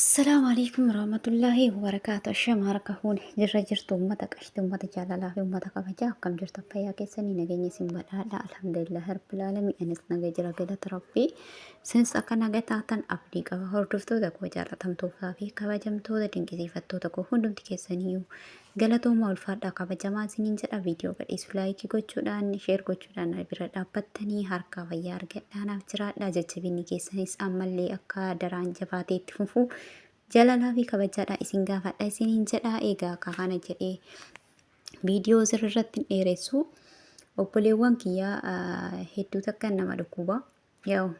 Assalaamu alaikum warahmatullaahi wabarakaatu. Ashama harka fuune jirra jirtu uummata qashti uummata jaalalaa fi uummata kabajaa akkam jirtu fayyaa keessanii nageenya isin badhaadha. Alhamdulillahi rabbil aalamiin anis naga jira galata rabbii. Isinis akka naga taatan abdii qaba. Hordoftoota koo jaalatamtootaa fi kabajamtoota dinqisiifattoota koo hundumti keessaniyyuu Galatoomaa ulfaadhaa kabajamaa isiniin jedha viidiyoo gadhiisu laayikii gochuudhaan sheer gochuudhaan na bira dhaabbattanii harkaa fayyaa argadhaa naaf jiraadhaa jajjabinni keessanis ammallee akka daraan jabaatee itti fufu jalalaa fi kabajaadhaa isin gaafadha isiniin jedha egaa akka kana jedhee viidiyoo sirriirratti hin dheeressu obboleewwan kiyyaa hedduu takka nama dhukkuba yaa'u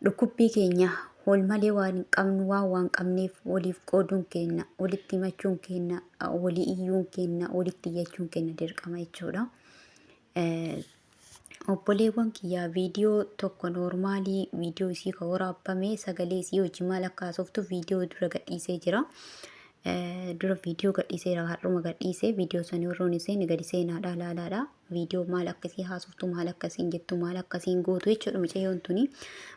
Dhukkubbii keenya wal malee waan hin qabnu waan waan qabneef waliif qooduun keenya, walitti himachuun keenya, walii iyyuun keenya, walitti iyyachuun keenya dirqama jechuudha. Obboleewwan kiyyaa viidiyoo tokko noormaalii viidiyoo isii kan waraabame sagalee isii hojii maal akka haasoftu viidiyoo dura gadhiisee jira. Dura viidiyoo gadhiiseera har'uma gadhiise viidiyoo sanii warroon isheen gadi seenaadha laalaadha. Viidiyoo maal akkasii haasoftu maal akkasiin jettu maal akkasiin gootu jechuudha mucayyoon tuni.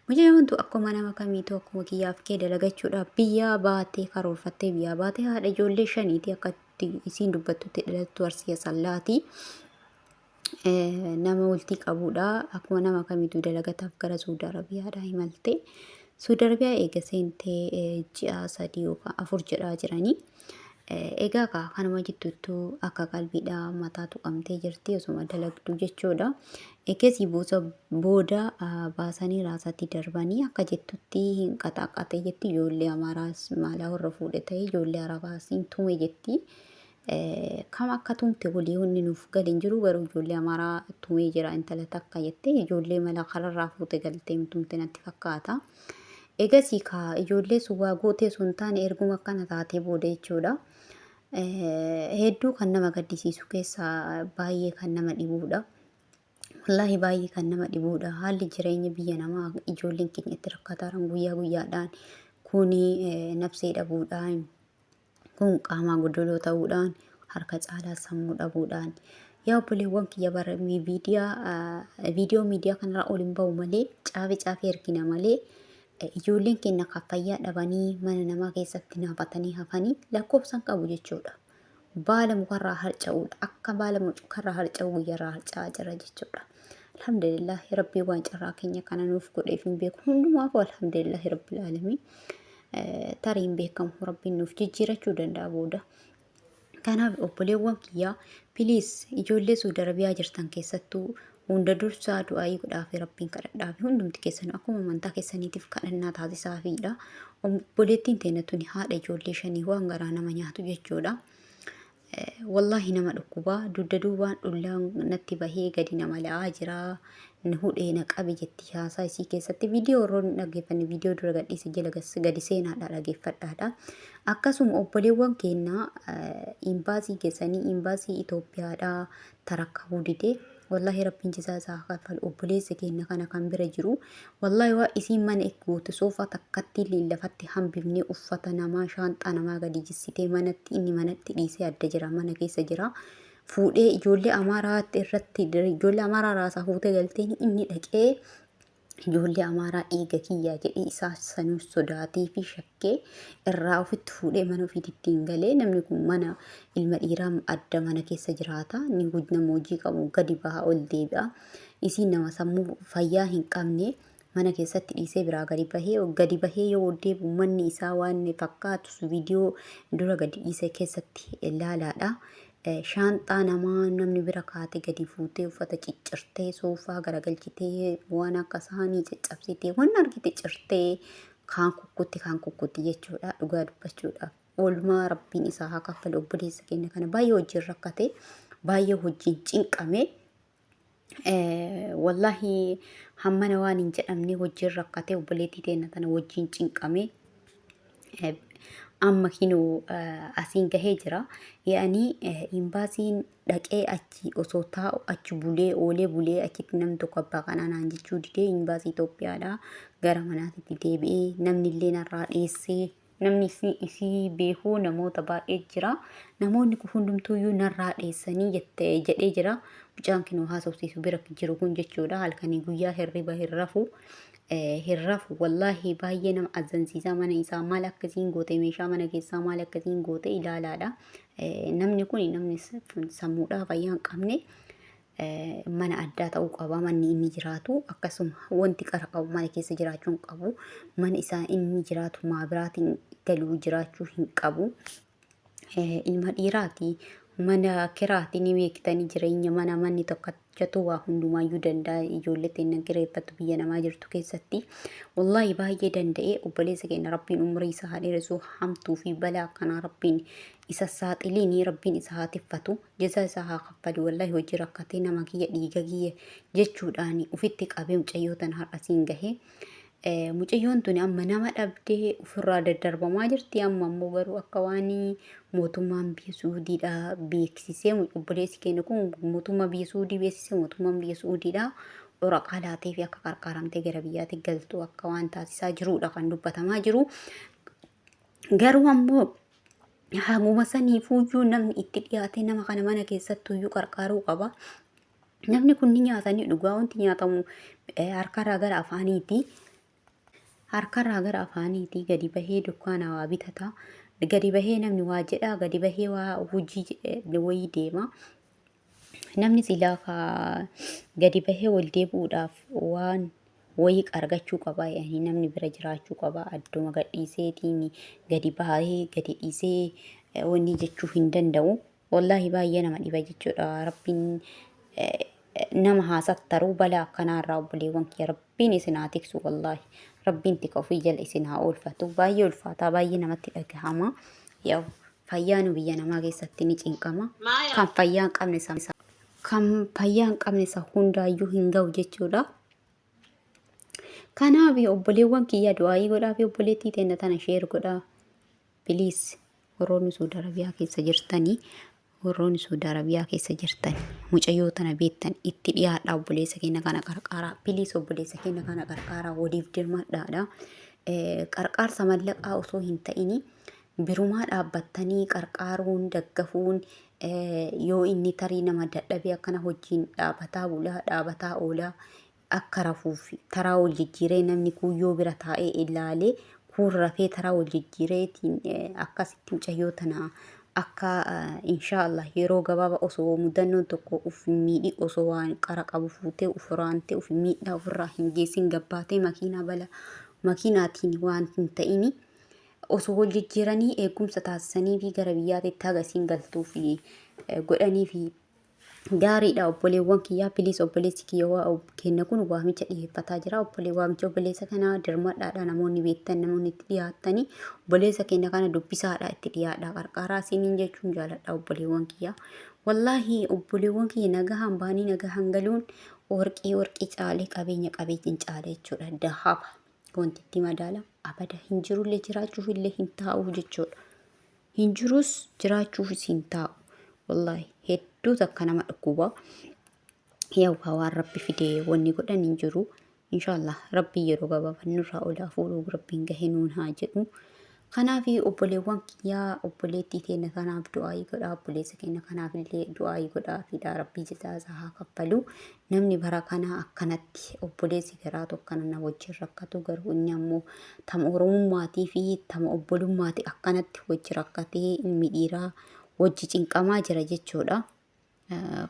Mucayyoon tun akkuma nama kamiitu akkuma kiyyaaf kee dalagachuudhaaf biyyaa baatee karoorfattee biyyaa baatee haadha ijoollee shaniiti akka isiin dubbattutti dhalattu Arsii Asallaati. Nama bultii qabuudha akkuma nama kamiitu dalagataaf gara Suudi Arabiyaadhaa imalte. Suudi Arabiyaa eega seentee ji'a 3 yookaan 4 jedhaa jiranii. Egaa kaa kanuma jidduuttuu akka qalbiidha mataa tuqamtee jirti osuma dalagduu jechuudha. Eegasii boosa booda baasanii raasatti darbanii akka jettutti hin qaxaaqate jetti ijoollee Amaaraas maalaa warra fuudhe ta'e ijoollee Arabaas hin tume jetti. Kam akka tumte walii wanni nuuf gale hin jiru garuu ijoollee Amaaraa tumee jira intala takka jette ijoollee mala kararraa fuute galtee hin tumte natti fakkaata. Egasii kaa ijoollee sun waa gootee osoo hin taane erguma akkana taatee booda jechuudha. Hedduu kan nama gaddisiisu keessaa baay'ee kan nama dhibuudha. Wallaahi baay'ee kan nama dhibuudha. Haalli jireenya biyya namaa ijoolleen keenya itti rakkataa jiran guyyaa guyyaadhaan kuni nafsee dhabuudhaan Kun qaamaa godoloo ta'uudhaan harka caalaa sammuu dhabuudhaan. Yaa obboleewwan kiyya bara viidiyoo miidiyaa kanarraa ol hin ba'u malee caafi caafii ergina malee ijoolleen keenya kan fayyaa dhabanii mana namaa keessatti naafatanii hafanii lakkoofsan qabu jechuudha. Baala mukarraa harca'uudha. Akka baala mukarraa harca'u guyyarraa harca'aa jira jechuudha. Alhamdulillah rabbii waan carraa keenya kana nuuf godheef hin beeku hundumaafuu alhamdulillah rabbil aalamiin. Tarii hin beekamu rabbiin nuuf jijjiirachuu danda'a booda. Kanaaf obboleewwan kiyyaa piliis ijoollee Suudi Arabiyaa jirtan keessattuu hunda dursaa du'aayii godhaafi rabbiin kadhadhaafi hundumti keessanuu akkuma amantaa keessaniitiif kadhannaa taasisaafiidha. Obboleettiin teenya tuni haadha ijoollee shanii waan garaa nama nyaatu jechuudha. Wallaahi nama dhukkuba dugda duubaan dhullaan natti bahee gadi nama la'aa jira na hudhee na qabe jetti haasaa isii keessatti viidiyoo warroonni hin dhaggeeffanne viidiyoo dura gadhiise jala gadi seenaadha dhaggeeffadhaadha. Akkasuma obboleewwan keenya imbaasii keessanii imbaasii Itoophiyaadha tarakkabuu dide Wallaahi rabbiin jazaa isaa haa kaffalu obboleessa keenya kana kan bira jiru wallaahi waa isiin mana goote soofaa takkatti illee lafatti hambifnee uffata namaa shaanxaa namaa gadi jissitee manatti inni manatti dhiisee adda jira mana keessa jira fuudhee ijoollee amaaraatti irratti ijoollee amaaraa raasaa fuutee galtee inni dhaqee ijoollee Amaaraa dhiiga kiyyaa jedhee isaa sanuu sodaatee fi shakkee irraa ofitti fuudhee mana ofiitti ittiin galee namni kun mana ilma dhiiraa adda mana keessa jiraata ni nama hojii qabu gadi baha ol deebi'a isiin nama sammuu fayyaa hin qabne mana keessatti dhiisee biraa gadi bahee yoo ol deebi'u manni isaa waan fakkaatu viidiyoo dura gadi dhiise keessatti ilaalaadha. Shaanxaa namaa namni bira kaate gadi fuutee uffata ciccirtee soofaa garagalchitee waan akka saanii caccabsitee waan argite cirtee kaan kukkutti kaan kukkutti jechuudha dhugaa dubbachuudhaaf. Oolmaa rabbiin isaa haa kaffalu obboleessa keenya kana baay'ee wajjin rakkate baay'ee wajjin cinqame. Wallaahi hammana waan hin jedhamne wajjin rakkate obboleettii teenya tana wajjin cinqame. Amma kinoo asiin gahee jira. Yaa'anii imbaasiin dhaqee achi osoo taa'u achi bulee oolee bulee achitti namni tokko abbaa kanaa naan jechuu didee imbaasii Itoophiyaadha gara manaatitti deebi'ee namni illee narraa dheessee namni isii beekuu namoota baay'ee jira. Namoonni kun hundumtuuyyuu narraa dheessanii jette jedhee jira. Mucaan kinoo haasofsiisu bira jiru kun jechuudha. Halkanii guyyaa hirriba hin rafu. Hin rafu wallaahi, baay'ee nama azzansiisaa. Mana isaa maal akkasiin goote, meeshaa mana keessaa maal akkasiin goote ilaalaadha. Namni kun namni sammuudhaa fayyaa hin qabne, mana addaa ta'uu qaba manni inni jiraatu. Akkasuma wanti qara qabu mana keessa jiraachuu hin qabu. Mana isaa inni jiraatu maa biraatiin galuu jiraachuu hin qabu. Ilma dhiiraati, mana kiraati ni beektanii, jireenya mana manni tokkochatu waa hundumaayyuu danda'a. Ijoollee teenya kireeffattu biyya namaa jirtu keessatti wallaahi baay'ee danda'ee. Obboleessa keenya Rabbiin umrii isaa haa dheeressu. Hamtuu fi balaa akkanaa Rabbiin isa saaxiliini, Rabbiin isa haa tiffatu, jazaa isaa haa kaffalu. Wallaahi hojii rakkatee nama kiyya, dhiiga kiyya jechuudhaan ufitti qabee mucayyoo tana har'a siin gahee. Mucayyoon tuni amma nama dhabdee ofirraa daddarbamaa jirti. Amma ammoo garuu akka waan mootummaan biyya Suudiidha beeksisee, obboleessi keenya kun mootummaa biyya Suudii beeksisee, mootummaan biyya Suudiidha waraqaa laatee fi akka qarqaaramtee gara biyyaatti galtu akka waan taasisaa jirudha kan dubbatamaa jiru. Garuu ammoo haguma saniifuyyuu namni itti dhiyaatee nama kana mana keessattuyyuu qarqaaruu qaba. Namni kun ni nyaatanii dhugaa, wanti nyaatamu harkarraa gara afaaniiti. Harkarraa gara afaaniiti gadi bahee dukkaana waa bitata. Gadi bahee namni waa jedha, gadi bahee waa hojii wayii deema. Namni silaa gadi bahee wal deebi'uudhaaf waan wayii argachuu qaba. Yani namni bira jiraachuu qaba. Adduma gadhiiseetiin gadi bahee gadi dhiisee wanni jechuu hin danda'u. Wallaahi baay'ee nama dhiba jechuudha. Rabbiin nama haa sattaruu balaa akkanaa irraa. Obboleewwan kiyya, Rabbiin isin haa tiksu wallaahi. Rabbiin tika ofii jala isin haa oolfatu. Baay'ee ulfaataa, baay'ee namatti dhagahama. Yaa'u fayyaa nu biyya namaa keessatti ni cinqama. Kan fayyaa hin qabne isa kan fayyaa hin qabne isa hundaayyuu hin ga'u jechuudha. Kanaaf obboleewwan kiyya, du'aayii godhaa fi obboleettii teenya tana share godhaa. Please, warroonni Suudi Arabiyaa keessa jirtanii, warroonni Suudi Arabiyaa keessa jirtan, mucayyoo tana beektan itti dhiyaadhaa, obboleessa keenya kana qarqaaraa. Please, obboleessa keenya kana qarqaaraa, waliif dirmadhaadha. Qarqaarsa mallaqaa osoo hin ta'ini birumaa dhaabbattanii qarqaaruun daggafuun, yoo inni tarii nama dadhabee akkana hojiin dhaabataa bulaa dhaabataa oolaa akka rafuuf taraa wal jijjiiree, namni kuuyyoo bira taa'ee ilaalee kuun rafee taraa wal jijjiireetiin akkasitti mucayyoo tana akka inshaallah yeroo gabaaba osoo mudannoon tokko uf miidhi, osoo waan qara qabu fuutee uf raantee uf miidhaa ofirraa hin geessin, gabbaatee makiinaa bala makiinaatiin waan hin ta'ini osoo wal jijjiiranii eegumsa taasisanii fi gara biyyaatitti haga isiin galtuuf godhanii fi gaariidha. Obboleewwan kiyyaa, please, obboleessi kiyya waa kenna kun waamicha dhiyeeffataa jira. Obbolee, waamicha obboleessa kanaa dirmadhaadha. Namoonni beektan, namoonni itti dhiyaattanii obboleessa keenya kana dubbisaadha, itti dhiyaadha, qarqaaraa isiniin jechuun jaaladha. Obboleewwan kiyyaa, wallaahi obboleewwan kiyya, nagahaan baanii nagahaan galuun warqii warqii caalee, qabeenya qabeenyin caalee jechuudha. Dahaba wanti itti madaalamu abada hin jirullee, jiraachuuf illee hin taa'u jechuudha. Hin jirus, jiraachuufis hin taa'u. Wallaahi hedduu takka nama dhukkuba. Yaa waan Rabbi fide wanni godhan hin jiru. Inshaallah Rabbi yeroo gabaabaa nurraa olaa fuudhuu Rabbiin gahe nuun haa jedhu. Kanaaf obboleewwan kiyyaa, obboleettii teenya kanaaf du'aayii godhaa, obboleessa keenya kanaaf illee du'aayii godhaa fiidhaa, Rabbii jazaa isaa haa kaffalu. Namni bara kanaa akkanatti obboleessi garaa tokko na wajjin rakkatu, garuu inni ammoo tama Oromummaatii fi tama obbolummaati akkanatti wajji rakkatee ilmi dhiiraa wajji cinqamaa jira jechuudha.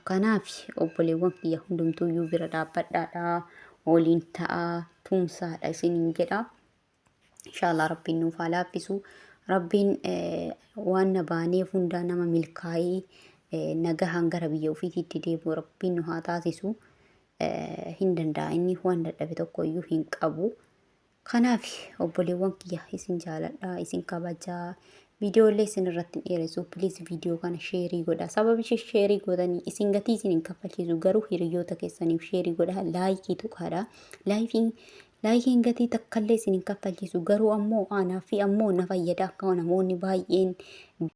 Kanaaf obboleewwan kiyya hundumtuuyyuu bira dhaabbadhaadha, waliin ta'aa, tumsaadha isiniin jedha. Inshaallah Rabbiin nuuf haa laaffisu. Rabbiin waan na baaneef hundaa nama milkaa'ee nagahaan gara biyya ofiitiitti deebi'u Rabbiin nu haa taasisu. Hin danda'a, inni waan dadhabe tokko iyyuu hin qabu. Kanaaf obboleewwan kiyya, isin jaaladha, isin kabajaa. Viidiyoo illee isin irratti hin dheeressu. Please, viidiyoo kana share godha. Sababi ishee share gootanii isin gatii isin hin kaffalchiisu, garuu hiriyoota keessaniif share godha. Like tuqaadha. Likeiin gatii takkallee isin hin kaffalchiisu, garuu ammoo anaa fi ammoo na fayyada akka namoonni baay'een